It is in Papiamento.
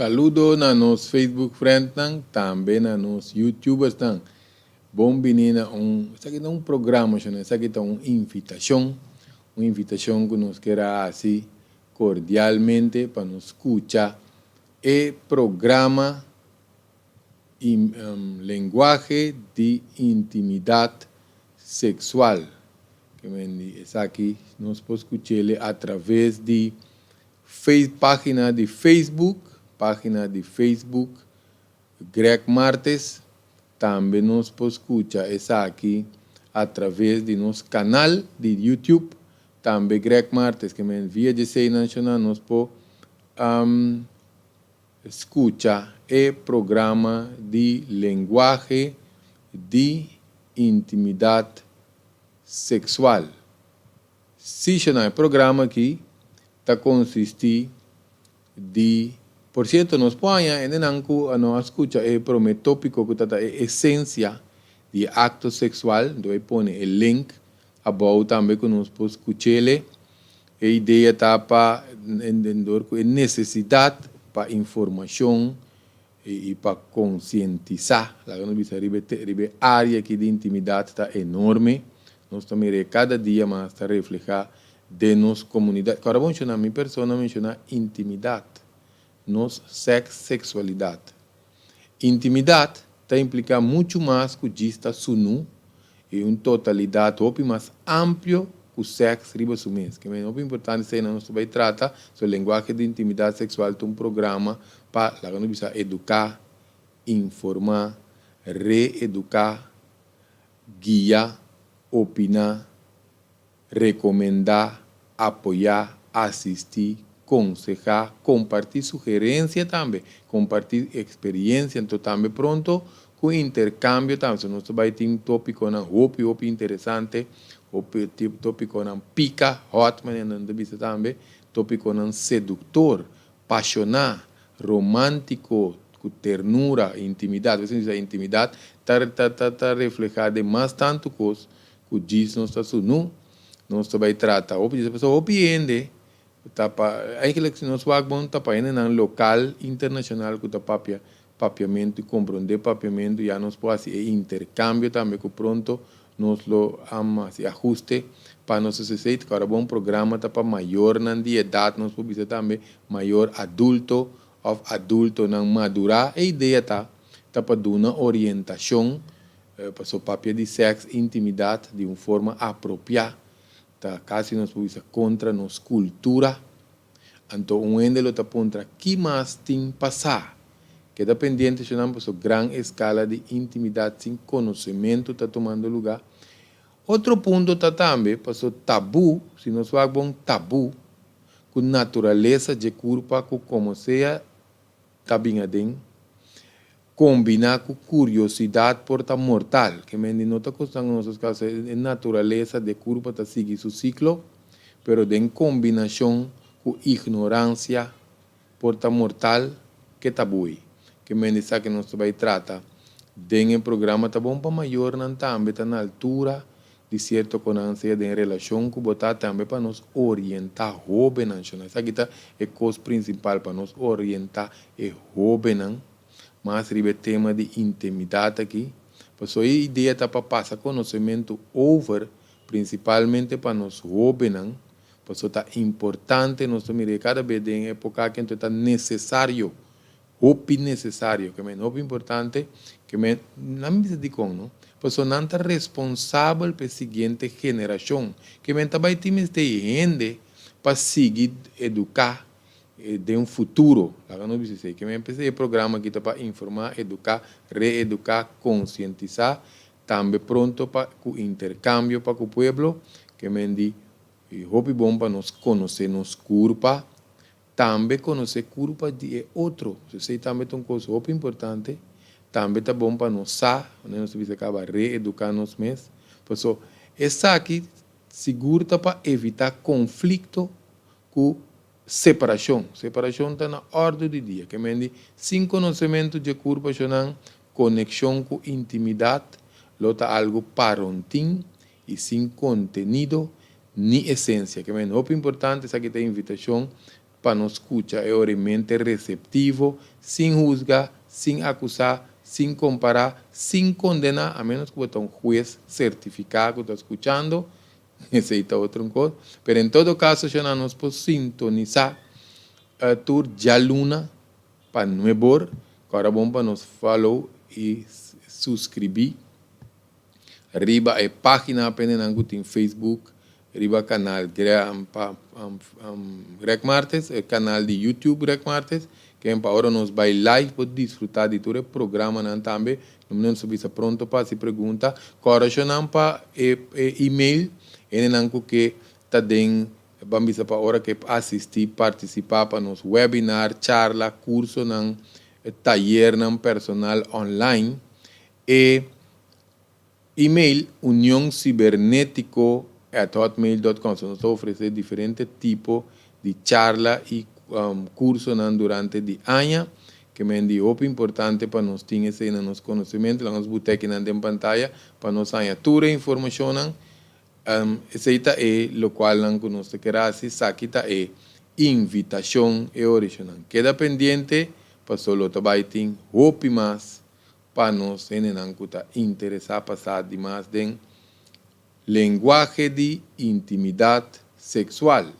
Saludo na nos Facebook friendnan, tambe na nos YouTubersnan. Bon bini na un, esaki ta un programa, esaki ta un invitashon, un invitashon ku nos kier a hasi kordialmente pa nos skucha e programa Lenguahe di Intimidat Seksual. Ke men di esaki nos por skuch'ele atraves di pagina di Facebook, pagina di Facebook Greg Martes. Tambe nos por skucha esaki atraves di nos kanal di YouTube, tambe Greg Martes. Ke men via djesei nan shona nos por Skucha e programa di lenguahe di intimidat seksual. Sishona e programa aki ta konsistí di. Por sierto nos por haña hendenan ku no a skucha e promé tópiko ku ta ta e esensia di e akto seksual, enton e pone e link abou tambe ku nos por skuch'ele. E idea ta pa dor ku e nesesidat pa informashon i pa konsientisá, laga nos bisa riba e riba e área aki di intimidat ta enorme. Nos ta mira e kada dia mas ta reflehá den nos komunidat. Kòrda bo menshoná, mi persona menshoná intimidat, nos sèks, seksualidat. Intimidat ta impliká muchu mas ku djis ta sunú i un totalidat hopi mas amplio ku sèks riba su mes. Ke men hopi importante esei nan nos ta bai trata, so Lenguaje di Intimidad Sexual ta un programa pa, laga nos bisa, eduká, informá, reeduká, guia, opiná, Rekomendá, apoyá, asistí, konsehá, kompartí sugerensia tambe, kompartí eksperiensia, anto tambe pronto ku interkambio tambe. So nos ta bai tin tópikonan hopi hopi interesante, hopi tópikonan pika, hòt manera nan ta bisa tambe, tópikonan seduktor, pashoná, romántiko, ku ternura, intimidat. Bo sa intimidat ta ta ta reflehá den mas tantu kos Ku djis nos ta sunu, nos ta bai trata hopi djis. Pasobra hopi hende ta pa, eigenlijk si nos wak bon ta pa hendenan lokal, internashonal ku ta papia papiamentu i komprondé papiamentu, ya nos por hasi e interkambio tambe ku pronto nos lo hasi ahuste pa nos esei. Ta kòrda bon programa ta pa mayornan di edat, nos por bisa tambe mayor adulto òf adultonan madurá. E idea ta ta pa duna orientashon. Paso papia di sèks intimidat di un forma apropiá ta kasi nos por bisa kontra nos kultura. Anto un hende lo ta puntra ki mas tin pasá? Keda pendiente shonnan paso gran eskala di intimidat sin konosementu ta tumando lugá. Otro punto ta tambe paso tabú, si nos wak bon tabú, ku naturalesa dje kurpa ku komo sea ta bin aden, kombiná ku kuriosidat por ta mortal. Ke men di no ta kosnan ku nos ta skasa, e naturalesa di e kurpa ta sigui su siklo, pero den kombinashon ku ignoransia por ta mortal ke ta bui. Ke men di sa ke nos ta bai trata den e programa ta bon pa mayornan tambe ta na altura di sierto konan sea den relashon ku bo ta tambe pa nos orientá hóbennan. Shona esaki ta e kos prinsipal pa nos orientá e hóbennan mas riba e tema di intimidat aki. Pasobra e idea ta pa pasa konosementu over prinsipalmente pa nos hóbennan pasobra ta importante nos ta mira e kada bes den epoka aki anto ta nesesario Hopi necesario, ke men hopi importante, ke men, nan bisa dikon no, pasobra nan ta responsabel pa e siguiente generacion, ke men ta bai tin mester hende pa sigui educa den futuro, laga nos bisa esey, ke men p'esey e programa aki ta pa informa, educa, reeduca, concientisa, tambe pronto pa cu intercambio pa cu pueblo, ke men di hopi bon pa nos conoce nos curpa. Tambe konosé kurpa di e otro. Esei tambe ta un kos hopi importante. Tambe ta bon pa nos sa, manera nos ta bisa kaba, reeduká nos mes. Paso esaki sigur ta pa evitá konflikto ku separashon. Separashon ta na òrdu di dia. Ke men di sin konosementu dje kurpashonnan, konekshon ku intimidat lo ta algu parontin i sin kontenido ni esensia. Ke men hopi importante esaki ta invitashon pa nos skucha e ora i mente reseptivo, sin husga, sin akusá, sin kompará, sin kondená, a ménos ku bo ta un hues sertifiká ku ta skuchando, esei ta otro un kos. Pero en todo kaso shona nos por sintonisá tur djaluna pa nuebor, ku ora bon pa nos follow i suskribí Riba e página apenenan ku tin Facebook, riba kanal Greg Martes, e kanal di YouTube Greg Martes, ken pa ora nos bai live por disfrutá di tur e programanan tambe. Nos ta bisa pronto pa hasi pregunta. Kòrashonnan pa e email, hendenan ku ke ta den ban bisa pa ora ke asistí, partisipá pa nos webinar, charla, kursonan, tayernan personal online. E email unioncibernetico@hotmail.com. So nos ta ofrece diferente tipo di charla y cursonan durante di aña, ke men di hopi importante pa nos tin esey na nos conocimento. Laga nos buta ekinan den pantaya pa nos haña tur e informacionnan. Esey ta e locualnan cu nos ta kere haci. Esaki ta e invitacion e oricionan. Keda pendiente paso lo ta bay tin hopi mas Pa nos hendenan ku ta interesá pa sa di mas den lenguahe di intimidat seksual.